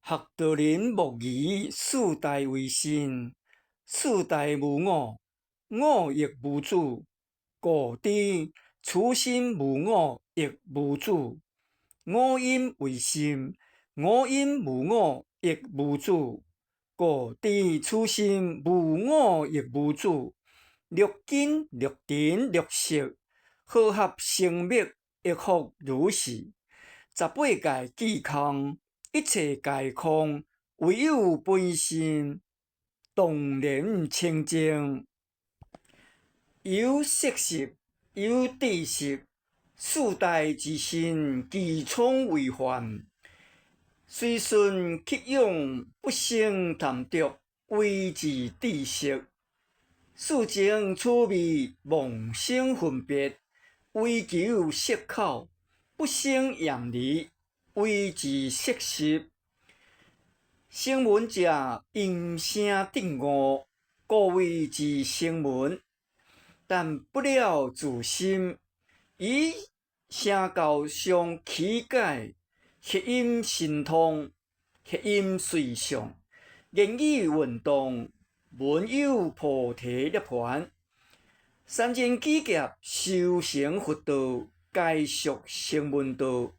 學道人莫疑四大為身，四大無我，我亦無主。故知此心無我亦無主。五陰為心，五陰無我亦無主。故知此心無我亦無主。六根六塵六識，和合生滅，亦復如是。十八界俱空，一切皆空，唯有本心蕩然清淨。有色識，有智識，四大之身，其充為幻。隨順起用，不生貪著，謂之智識。四情趣味，妄生分別，唯求色口，不生厭離，謂之色識。聲聞者應聲頓悟，故謂之聲聞。但不了自心，以聖教相曲解，彼音神通，彼音隨相，言語運動，聞有菩提涅槃。三千幾劫修成佛道，皆屬聲聞道，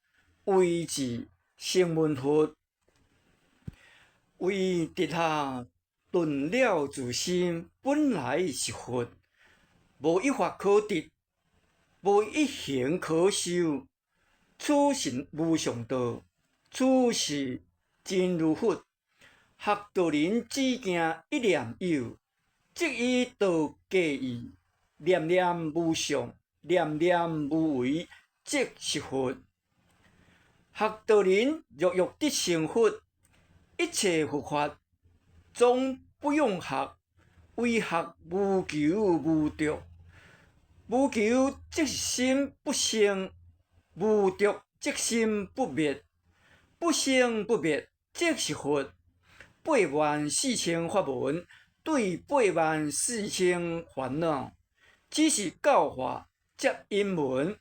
謂之聲聞佛。為直下頓了自心，本來是佛，無一法可得，無一行可修。此是無上道，此是真如佛。學道人只驚一念有，即以道假意，念念無相，念念無為，即是佛。學道人若欲得成佛，一切佛法總不用學，唯學無求無著。無求即是心不生，無著即心不滅，不生不滅即是佛。8萬4千法門，對8萬4千煩惱，只是教化接引門，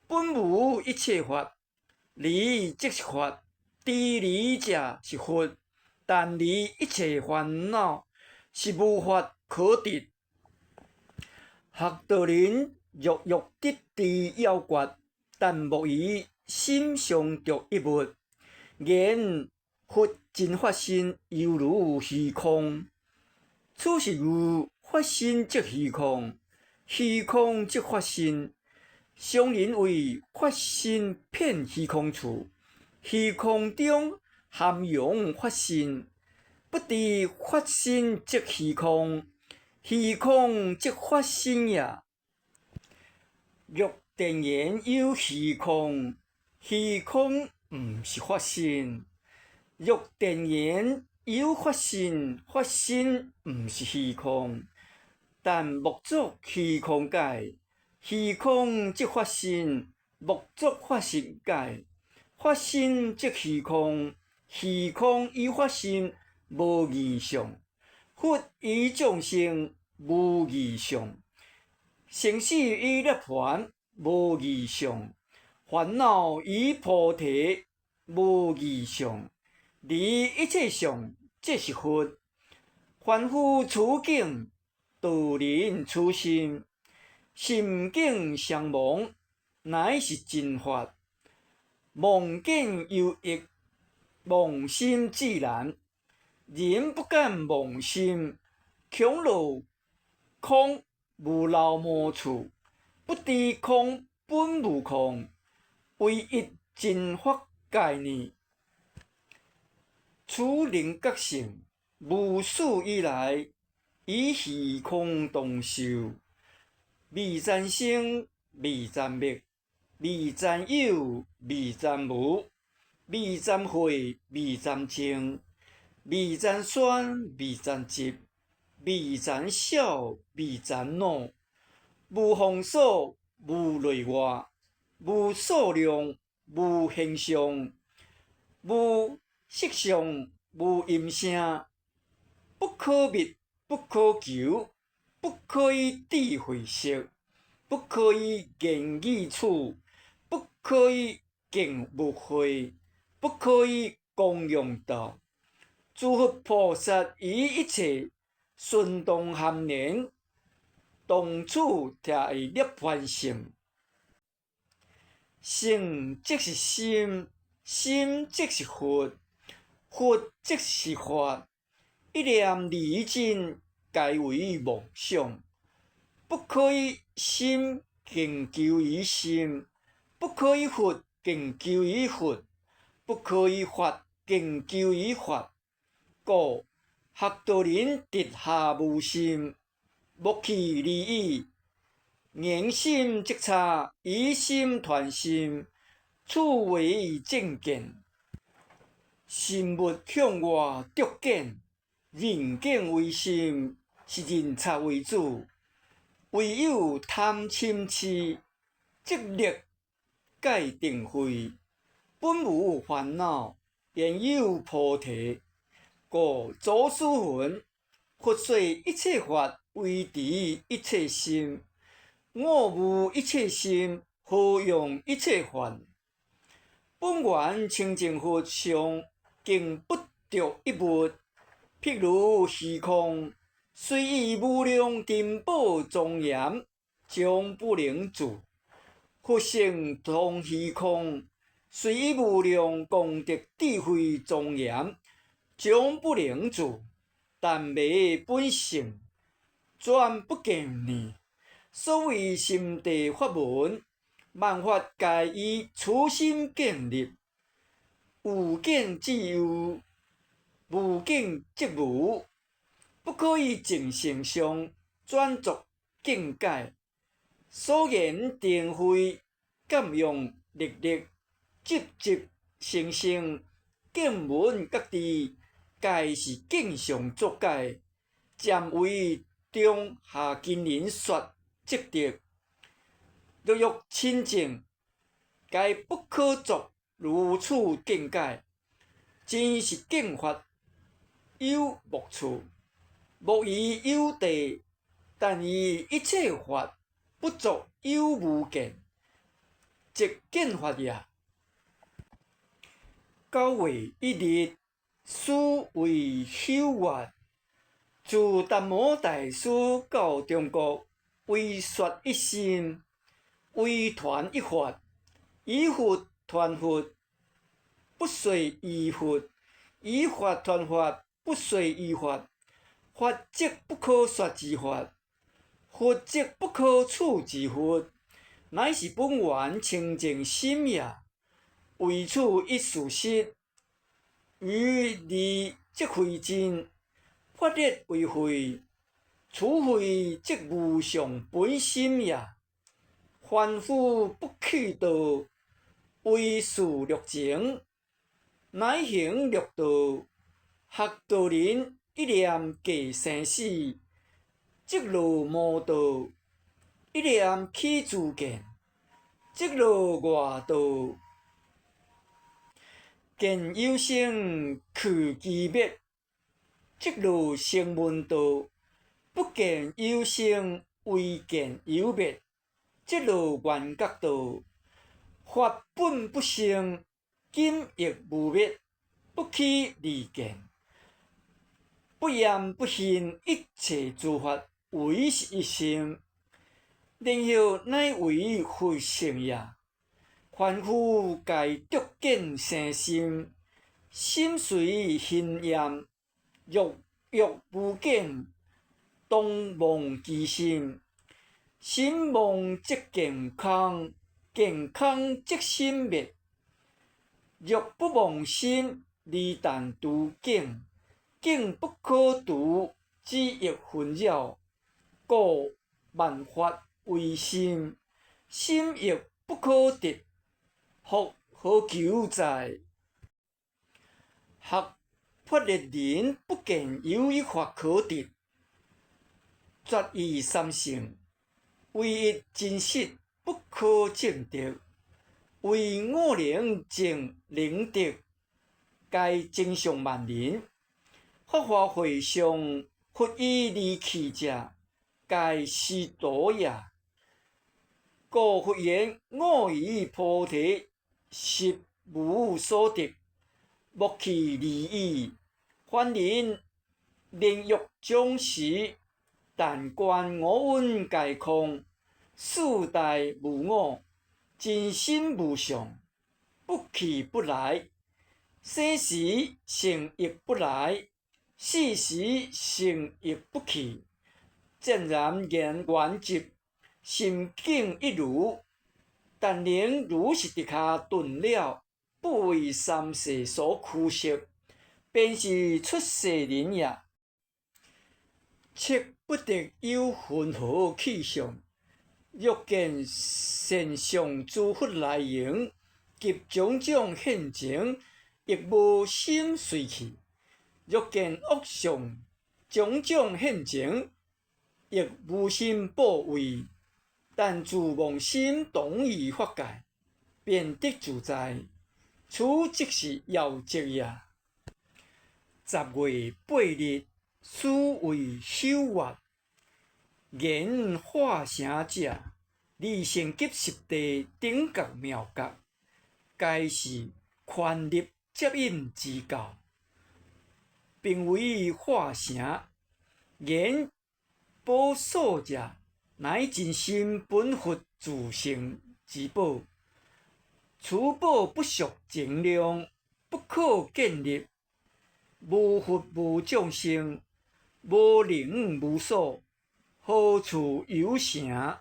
本無一切法，離即是法，知離者是佛，但離一切煩惱，是無法可得。學道人若欲得知要訣，但莫疑心相著一物，言佛真法身猶如虛空，此是喻法身即虛空，虛空即法身。常人謂法身遍虛空處，虛空中含容法身，不知法身即虛空，虛空即法身也。若電言有虛空，虛空毋是法身；若電言有法身，法身毋是虛空。但莫作虛空解，虛空即法身；莫作法身解，法身即虛空。虛空與法身無異相，佛與眾生無異相，生死與涅槃無異相，煩惱與菩提無異相，離一切相即是佛。凡夫此境，道人此心，心境相忘，乃是真法。妄見猶易，妄心自難。人不敢妄心，恐落空無漏無處，不知空本無空，唯一真法界呢？此靈覺性無始以來，與虛空同壽，未曾生，未曾滅，未曾有，未曾無，未曾慧，未曾淨，未曾酸，未曾集，未曾少，未曾老，無方所，無內外，無數量，無形象，無色相，無音聲，不可覓，不可求，不可以智慧識，不可以言語處，不可以見物會，不可以供養道。諸佛菩薩於一切順動含連，同處徛於涅槃性。性即是心，心即是佛，佛即是法。一念離真，皆為妄想。不可以心強求於心，不可以佛強求於佛，不可以法強求於法。故學道人直下無心，莫去離語。言心即差，以心傳心，此為正見。心勿向外著見，認見為心，是認察為主。唯有貪嗔癡，即立界定慧，本無煩惱，焉有菩提？故祖師云：佛說一切法，唯持一切心。我無一切心，何用一切法？本願清淨佛上，更不著一物。譬如虛空，雖以無量珍寶莊嚴，終不能住。佛性同虛空，雖以無量功德智慧莊嚴，終不能住。但迷本性，轉不見呢。所謂心地法門，萬法皆依此心建立。有見即有，無見即無，不可以淨性上轉作見解。所言定慧，感用歷歷，執執生生，見聞覺知，皆是見相作解，暫為中下根人說積德。若欲親證，皆不可作如此見解。真實見法有莫處，莫於有地，但於一切法不作有無見，即見法也。9月1日，師為修願。自達摩大師到中國，唯說一心，唯傳一法，以佛傳佛，不說異佛；以法傳法，不說異法。法則不可說之法，佛則不可處之佛，乃是本源清淨心也。唯此一事實，於理則非真，法熱為慧，此慧即無上本心也。凡夫不契道，唯事六情，乃行六道。學道人一念過生死，即落魔道；一念起知見，即落外道。見有生去其滅，即落聲聞道；不見有生，唯見有滅，即落緣覺道。法本不生，今亦無滅，不起二見，不厭不恨，一切諸法唯是一心，然後乃為佛性也。凡夫皆著見生心，心隨恨厭，若欲無見，當忘其心。心忘則見空，見空則心滅。若不忘心，而但除境，境不可除，只亦紛擾。故萬法唯心，心亦不可得。復何求哉？學法的人不見有一法可得，絕異三性，唯一真實不可證得，唯我能證能得，皆真相萬人。法華會上，佛已離去者，皆虛徒也。故佛言：我於菩提實無所得，莫去離語。凡人能欲將時，但觀五蘊皆空，四大無我，真心無相，不去不來，生時性亦不來，死時性亦不去，湛然緣寂，心境一如，但能如是直下頓了，不為三世所驅攝，便是出世人也。切不得有分毫去相。若見善相諸佛來迎及種種現前，亦無心隨去；若見惡相種種現前，亦無心怖畏。但自妄心同於法界，便得自在。此即是要則也。10月8日，斯為首月，言化城者，二乘及十地頂覺妙覺，皆是權立接引之教，並為化城。言寶所者，乃真心本佛自性之寶。此寶不屬正量，不可建立。無佛無眾生，無能無所，何處有城？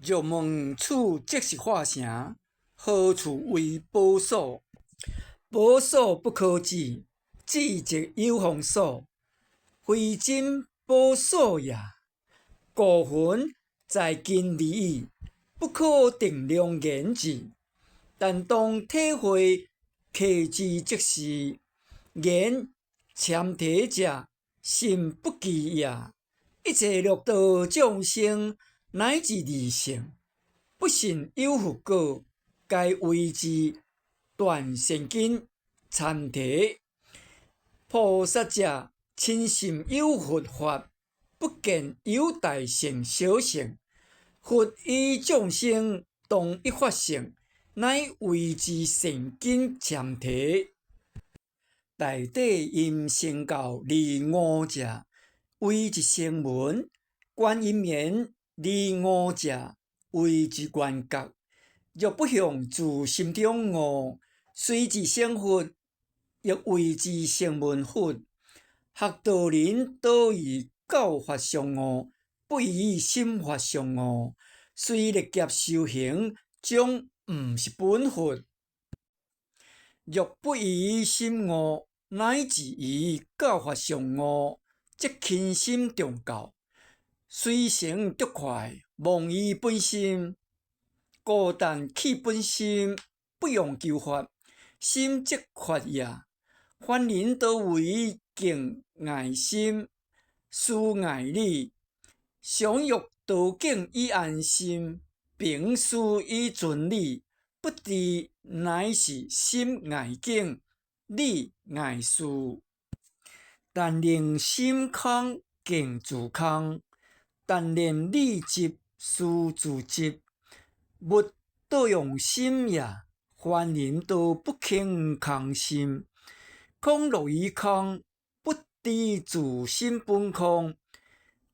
若問此即是化城，何處為寶所？寶所不可指，指即有方所，非真寶所也。故云在近而已，不可定量言之。但當體會契之即是。言攕體者，心不欺也。一切六道眾生乃至二乘，不信有佛果，皆為之斷善根攕體。菩薩者，深信有佛法，不見有大乘小乘。佛與眾生同一法性，乃為之善根攕體。大體音聲教離悟者，為一聲聞；觀音言離悟者，為一緣覺。若不向自心中悟，雖自成佛，亦謂之聲聞佛。學道人多以教法相誤，不以心法相誤。雖歷劫修行，終毋是本佛。若不以心悟，乃至以教法相誤，則輕心重教，隨成得快，忘於本心。故但棄本心，不用求法，心即法也。凡人多為境礙心，事礙理，常欲導境以安心，憑事以存理，不知乃是心礙境，理礙事。但令心空，境自空；但念理寂，事自寂。勿倒用心也。凡人多不肯空心，恐落於空，不知自心本空。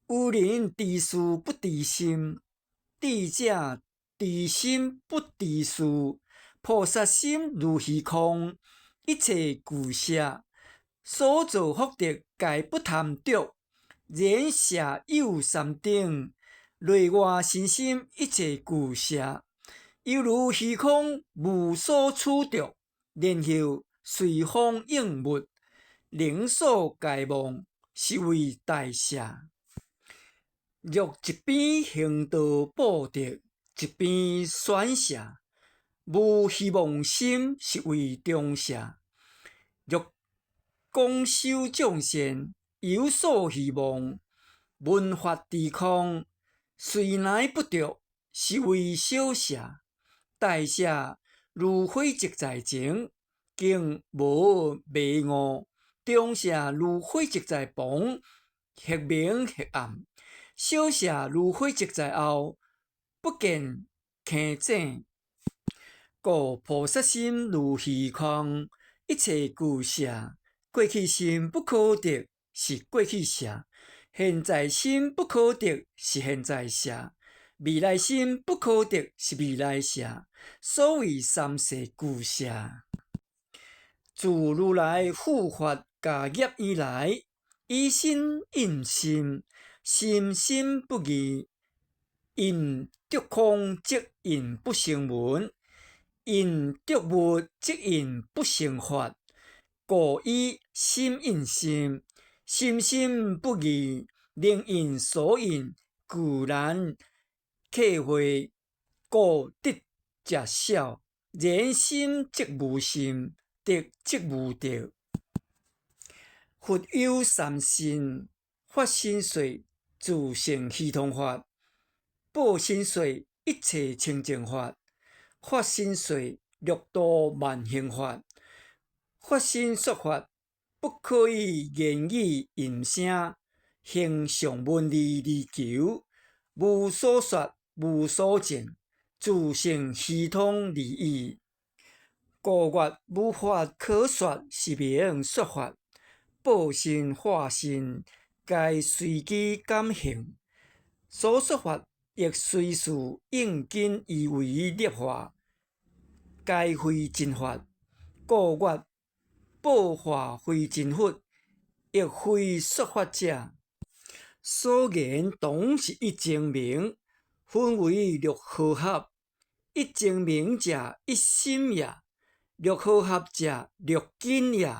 有人知事不知心，智者知心不知事。菩薩心如虛空，一切俱舍，所造福德皆不貪著。然舍有三等，內外身心一切俱舍，猶如虛空無所取著，然後隨風應物，能所皆忘，是為大舍。若一邊行道布德，一邊選舍，無虛妄心，是為中舍。若廣修眾善，有所希望，聞法知空，雖乃不著，是為小舍。大舍如火積在前，竟無迷悟；中舍如火積在旁，或明或暗；小舍如火積在後，不見坑井。故菩薩心如虛空，一切俱舍，過去心不可得，是過去捨；現在心不可得，是現在捨；未來心不可得，是未來捨。所謂三世俱捨。自如來付法迦葉以來，以心印心，心心不異。印著空則印不生聞，印著無則印不生法。故以心印心，心心不異，能印所印，具難契會，故得者少。然心即無心，得即無得。佛有三身：法身說自性虛通法；報身說一切清淨法；法身說六度萬行法。法身說法，不可以言語音聲，形象文字而求，無所說，無所證，自性虛通而已。故曰無法可說，是名說法。報身化身，皆隨機感應，所說法亦隨事應根依為立化，皆非真法。故曰報化非真佛，亦非說法者。所言當是一真明，分為六和合。一真明者，一心也；六和合者，六根也。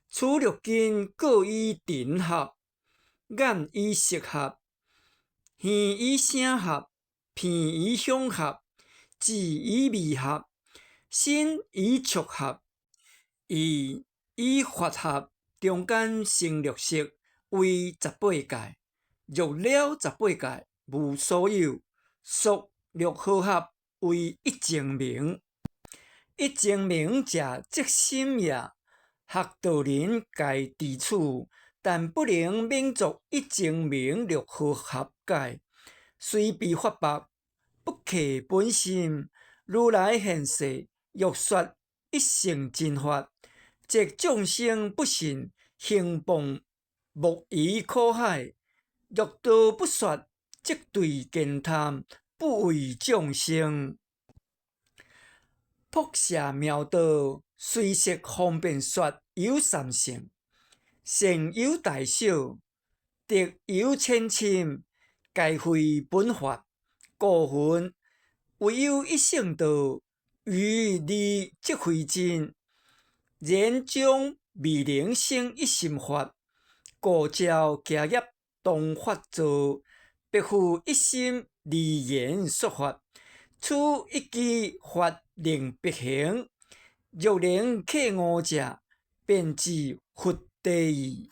此六根各與塵合，眼與色合，耳與聲合，鼻與香合，舌與味合，身與觸合，意與法合，中間成六識，為十八界。若了十八界，無所有，屬六和合為一真明。一真明者，即心也。學道人皆知此，但不能免作一真明六和合解。雖被法縛，不契本心。如來現世，欲說一乘真法，則眾生不信，興謗莫於苦海。若道不說，則對慳貪，不為眾生。僕舍妙道，隨說方便說有三乘，善有大小，德有淺深，皆非本法。故云唯有一乘道，餘二則非真。然終未能成一心法，故召迦葉當法座，別復一心而言說法。此一機法令別行，若能契悟者，便知佛地義。